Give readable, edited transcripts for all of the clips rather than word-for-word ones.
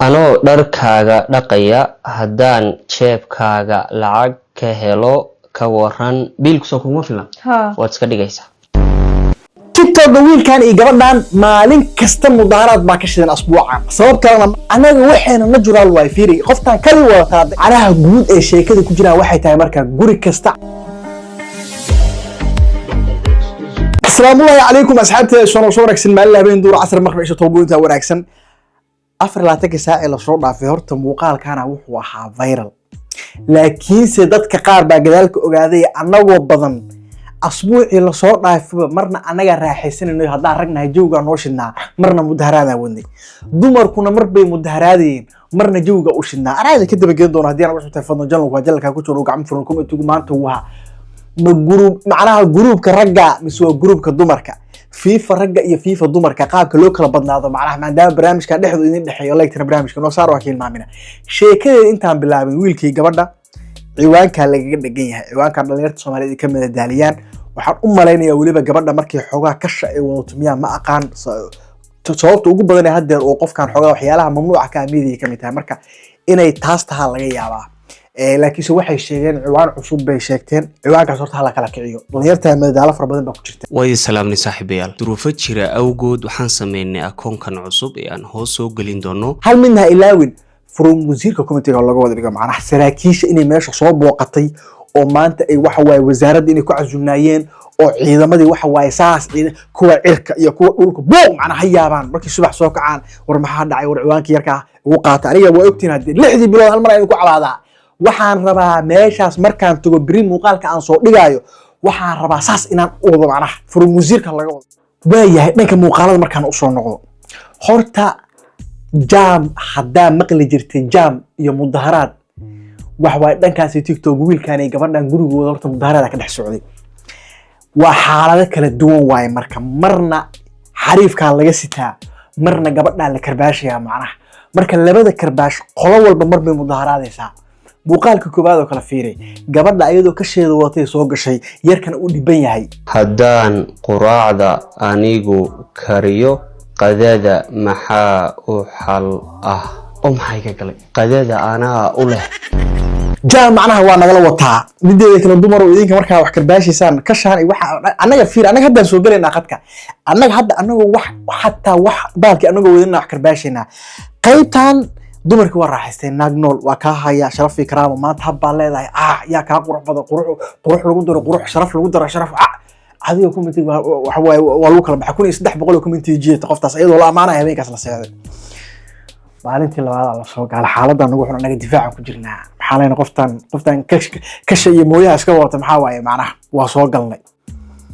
Anoo dharkaaga dhaqaya haddaan jeebkaaga lacag ka helo, ka waran? Biilku soo kuma filan? Haa. Waad iska dhigaysaa. TikTok wiilkan iyo gabadhan maalin kasta mudaaharaad baa ka shidan asbuucan. Sabab kalena anaga waxayna natural waay. Fiiri, qoftan kali wadataa. Canaha guud ee sheekada ku jiraan waxay tahay marka guri kasta. Asalaamullahi calaykum asxaabteeda, soo wanaagsan, maalin, habeen, duur, casr, maqrib, cisho, toobooyinta wanaagsan. 24-ka saac ee lasoo dhaafay horta muuqaalkana wuxuu ahaa viral, laakiinse dadka qaar baa gadaalka ogaaday. Annagoo badan asbuucii lasoo dhaafayba marna annagaa raaxaysanayno, haddaan ragnahay jawgaa noo shidnaa, marna mudaharaadaa wadnay. Dumarkuna mar bay mudaharaadayeen, marna jawga u shidnaa. Anaa idin ka dabageyn doona haddii aan ugu xubtay. Fadlan channelku waa channelkaa ku jiro, gacmo furan kuma tugu. Maanta waa ma group, macnaha groupka ragga mise waa groupka dumarka? Fiifa ragga iyo fiifa dumarka, qaabka loo kala badnaado, macnaha maadaama barnaamijka dhexdu idin dhexeeyo, like-tana barnaamijka noo saar. Waa ka hilmaamina sheekadeeda intaan bilaabin. Wiilkii gabadha ciwaankaa lagaga dhegan yahay, ciwaankan dhalinyarta Soomaaliyeed ay ka madadaaliyaan. Waxaan u malaynayaa weliba gabadha markii xoogaa kasha ay wadato, miyaa ma aqaan sababta ugu badan ee haddeer uu qofkan xoogaa waxyaalaha mamnuuca ka ah media ka mid tahay, marka inay taas tahaa laga yaabaa. Laakiinse waxay sheegeen ciwaan cusub bay sheegteen. Ciwaankaas horta hala kala kiciyo dhalinyarta, madadaalo fara badan baa ku jirta. Waa idin salaamnay saaxiibayaal. Duruufo jira awgood waxaan sameynay akoonkan cusub ee aan hoos soo gelin doono. Hal midna ha ilaawin, from wasiirka committee laga wada dhigo, macnaha saraakiisha inay meesha soo booqatay oo maanta ay waxa waaye wasaaradda inay ku casuumnaayeen oo ciidamadii waxa waaye saas kuwa cirka iyo kuwa dhulka buuq, macnaha ha yaabaan markii subax soo kacaan: "War maxaa dhacay? War ciwaankii yarkaa ugu qaata." Aniga waa ogtiin, haddii 6dii bilood hal mar aynu ku cabaadaa. Waxaan rabaa meeshaas markaan tago beri muuqaalka aan soo dhigaayo, waxaan rabaa saas inaan u wado, macnaha from wasiirka laga wado. Waayahay, dhanka muuqaalada markaan usoo noqdo, horta jaam haddaa maqli jirtay, jaam iyo mudaharaad wax waay dhankaasi TikTok. Wiilkan iyo gabadhan gurigooda horta mudaharaada ka dhex socday. Waa xaalado kala duwan waaye. Marka marna xariifkaa laga sitaa, marna gabadhaa la karbaashayaa. Macnaha marka labada karbaash qolo walba mar bay mudaharaadaysaa. Muuqaalka koowaad oo kala fiiray, gabadha ayadoo kasheeda watay soo gashay, yarkana uu dhiban yahay. Haddaan quraacda anigu kariyo, qadada maxaa u xal ah? Oo maxay ka galay? Qadada anaa u leh. Jaa, macnaha waa nagala wataa. Mideeda kale, dumar oo idinka markaa wax karbaashaysaan kashaan iyo waxa annaga fiir, annaga haddaan soo gelaynaa khadka. Annaga hadda annagoo wax xataa wax baalki annagoo wadana wax karbaashaynaa. Qaybtan dumarkii waa raaxaysteen. Naag nool waa kaa haya sharaf iyo karaamo. Maanta hab baa leedahay, ah, yaa kaa qurux badan? Qurux qurux lagu daro qurux, sharaf lagu daro sharaf. Ah, adiga commentiga waxa waaye waa lagu kala baxay. 1300 oo commentiga jiidata qoftaas iyadoo la amaanaya. Habeenkaas la seexday, maalintii labaad la soo gaala, xaaladda nagu xun. Annaga difaacan ku jirnaa. Maxaa leyna qoftan kasha iyo mooyaha iska wadata? Maxaa waaye? Macnaha waa soo galnay.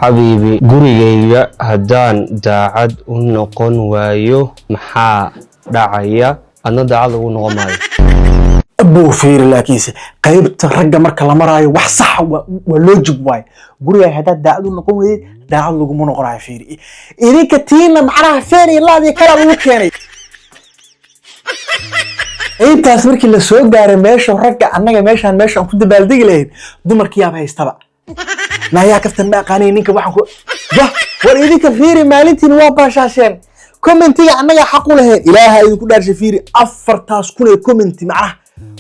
Xabiibi, gurigayga haddaan daacad u noqon waayo, maxaa dhacaya? Adna daacad ugu noqon maayo. Abuu, fiiri, laakiinse qaybta ragga marka la maraayo wax saxa waa logic waaye. Gurigaaga haddaad daacad u noqon weydeed, daacad laguma noqonayo. Fiiri, idinka tiina macnaha feer iyo laad iyo kalaa lagu keenay. Intaas markii la soo gaaray meesha ragga, annaga meeshaan meesha aan ku dabaaldegi lahayn, dumarkii yaaba haystaba. Nayaa, kaftan ma aqaanay ninka waxaan ku yah. War idinka fiiri, maalintiin waa baashaasheen. Commentiga annaga xaq u lahayn, Ilaaha idinku dhaarshay. Fiiri, 4000 ee commenti macnaha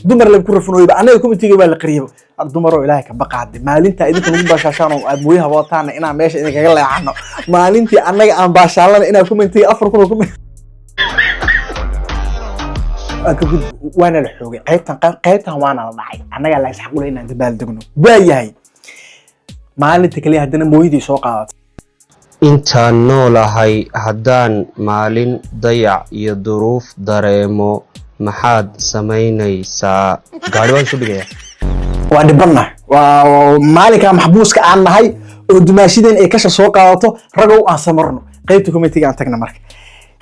dumar lagu rafanooyba, annaga commentiga waa la qariyaba. Dumaroo, Ilaahay ka baqaade. Maalinta idinka lagu baashaashaan oo aad mooyaha wataana inaan meesha idinkaga leexano, maalintii annaga aan baashaalana inaan commentiga 4000 oo comment aan ka gudbo. Waana la xoogay qaybtan, qaybtan waana la dhacay. Annagaa la isxaq u leh inaan dabaaldegno. Waa yahay, maalinta kaliya haddana mooyadii soo qaadatay. Intaan noolahay haddaan maalin dayac iyo duruuf dareemo, maxaad samaynaysaa? Gaari waan isu dhigaya. Waa dhibanna, waa maalinkaa maxbuuska aan nahay oo dumaashideen ay kasha soo qaadato. Ragow, aan samarno. Qaybta commentiga aan tagna. Marka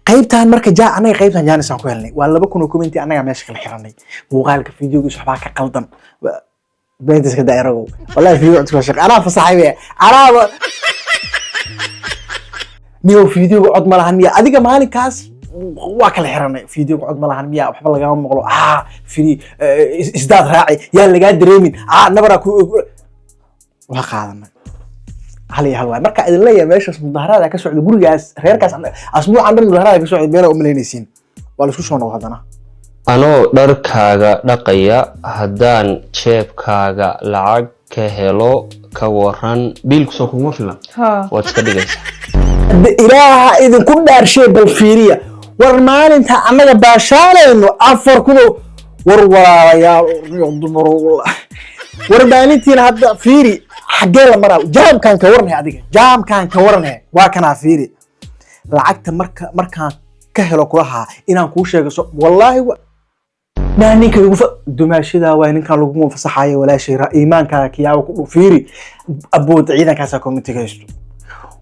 qaybtan marka jaa annaga qaybtan jaanis aan ku helnay waa 2000 oo commenti. Annagaa meesha kala xiranay. Muuqaalka fiidiyogiis waxbaa ka qaldan. Beenta iska daay ragow, wallahi fiidiyo codka shaqo anaa fasaxay be anaaba niyow. Fiidiyoga cod ma lahan miya? Adiga maalinkaas waa kala xiranay. Fiidiyoga cod ma lahan miya? Waxba lagama maqlo. Ah, free isdaad raaci yaan lagaa dareemin. Ah, nabaraa ku waa qaadanay. Hal iyo hal waay. Marka idin leeyahay meeshaas mudaharaada ka socda, gurigaas reerkaas asbuucan dhan mudaharaada ka socda, beena umalaynaysiin. Waa la isku soo noqo haddana. Anoo dharkaaga dhaqaya haddaan jeebkaaga lacag ka helo, ka waran? Biilku soo kuguma filan? Haa. Waad iska dhigaysaa. Hadda Ilaaha idinku dhaarshay, bal fiiriya. War maalinta annaga baashaalayno 4,000. War walaalayaal, dumar, war maalintiina hadda fiiri xaggee la maraa. Jaamkaan ka waranay, adiga jaamkaan ka waranay, waa kanaa. Fiiri lacagta marka markaan ka helo kulahaa inaan kuu sheego. So wallaahi naa ninka igu dumaashidaa waay, ninkaan laguma fasaxayo. Walaashay iimaankaaga kiyaaba ku dhu. Fiiri abood, ciidankaasaa commentiga haysto.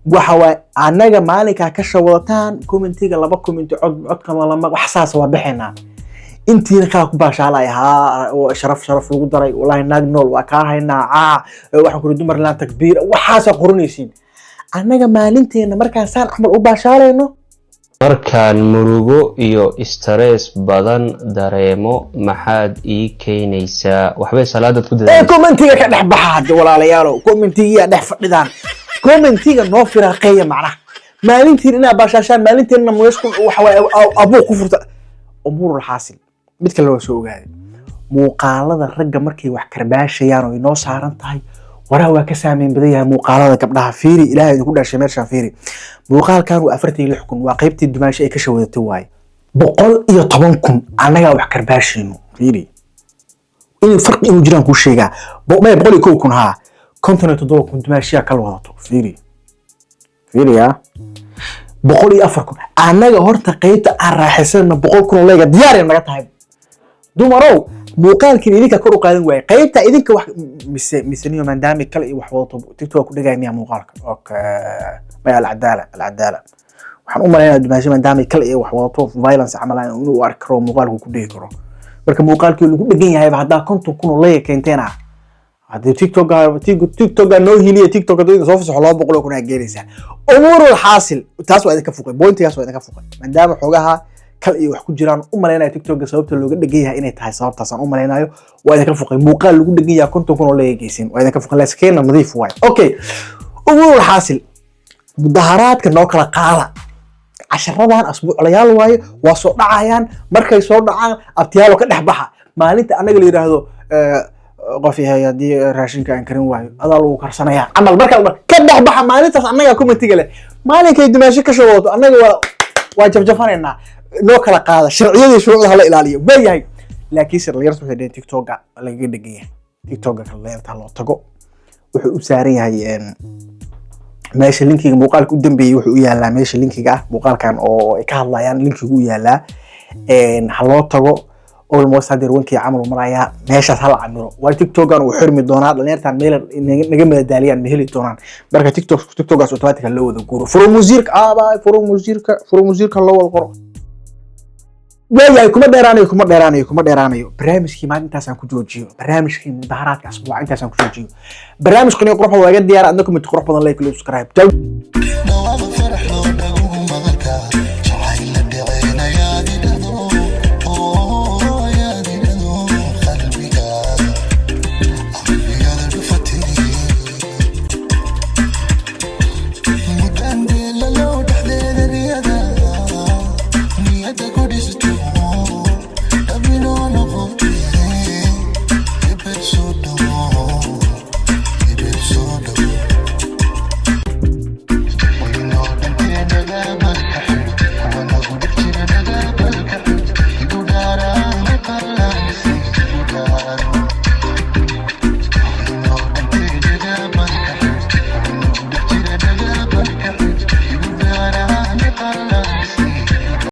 Waxa waay annaga maalinkaa ka shawadataan commentiga, laba commenti, cod codkama lama wax saas waa bixinaa. Intiina kaa ku baashaalay haa oo sharaf sharaf lagu daray. Wallaahi naag nool waa kaa haynaa. Caa waxaan kuri dumarland takbiir, waxaasaa qoranaysiin. Annaga maalinteena markaan saan camal u baashaalayno. Markaan murugo iyo stress badan dareemo, maxaad ii keenaysaa? Waxbay salaadaad ku ee dadaalaysaa. Commentiga ka dhex baxa hadda, walaalayaalow. Commentigiyaa dhex fadhidaan, commentiga noo firaaqeeya. Macnaha maalintiin inaa baashaashaan, maalintiina muysku waxa waaye abuu ku furta. Umuurul xaasil, mid kale waa soo ogaaday: muuqaalada ragga markay wax karbaashayaan oo inoo saaran tahay, waraha waa ka saameyn badan yahay muuqaalada gabdhaha. Fiiri, Ilaahay idinku dhashay, meeshaan fiiri. Muuqaalkan waa 46,000, waa qaybtii dumaasho ay ka shawadatay waaye. 110,000 annagaa wax karbaashayno. Fiiri in farqi inuu jiraan kuu sheegaa. Maya, 101,000 haa, 57,000 dumaashiyaa kala wadato. Fiiri, fiiriya, 104,000 annaga. Horta qaybta aan raaxaysanna 100,000 oo leega diyaar naga tahay. Dumarow, muuqaalkiin idinka kor u qaadan waaye qaybta idinka wax mise niyo maadaami kale iyo wax wadato TikTok ku dhigaya miya muuqaalka? Okay, maya, alcadaala, alcadaala. Waxaan u malaynaya dumaasho maadaami kale iyo wax wadato violence camal ah inuu arki karo, muuqaalku ku dhigi karo. Marka muuqaalkii lagu dhegan yahayba haddaa 50,000 oo leega keenteena, haddii TikToka noo hiliya, TikTok haddii soo fasaxo 200,000 aa geenaysaa. Umuurul xaasil, taas waa idinka fuqay, pointigaas waa idinka fuqay. Maadaama xoogaha kal iyo wax ku jiraan, u malaynayo TikToka sababta looga dhegan yahay inay tahay sababtaasaan u malaynayo. Waa idinka fuqay muuqaal lagu dhegan yahay 50,000 oo leega geysin, waa idinka fuqay. Laakiin nadiif waay. Okay, umuurul xaasil, mudaharaadka noo kala qaada. Casharadan asbuuclayaal waaye, waa soo dhacayaan. Markay soo dhacaan, abtiyaalo ka dhex baxa. Maalinta annaga la yidhaahdo qof yahay, haddii raashinka aan karin waayo, adaa lagu karsanayaa camal, marka ka dhex baxa maalintaas annagaa commentiga leh. Maalinkay dumaasho ka shawooto, annaga waa jafjafanaynaa. Noo kala qaada sharciyadii, shuruucda hala ilaaliyo waayahay. Laakiinse dhalinyarta waxay dhaheen TikToka lagaga dhegan yahay, TikToka kale loo tago. Wuxuu u saaran yahay meesha linkiga muuqaalka u dambeeyey, wuxuu u yaalaa meesha linkiga ah muuqaalkan oo ay ka hadlayaan, linkigu u yaalaa. Ha loo tago. Almost hadeer wankii camal uu marayaa meeshaas, hala camiro. Waayo TikTokan uu xirmi doonaa, dhalinyartan meel naga madadaaliyaan ma heli doonaan. Marka TikTokaas automatic loo wada guuro. From wasiirka aabay, from wasiirka, from wasiirka loo wada qoro waayahay. Kuma dheeraanayo, kuma dheeraanayo, kuma dheeraanayo. Barnaamijkii maanta intaasaan ku joojiyo. Barnaamijkii mudaharaadka asbuuca intaasaan ku joojiyo. Barnaamij qani qurux badan waa iga diyaar. Adna comment qurux badan, like, subscribe. Ciao.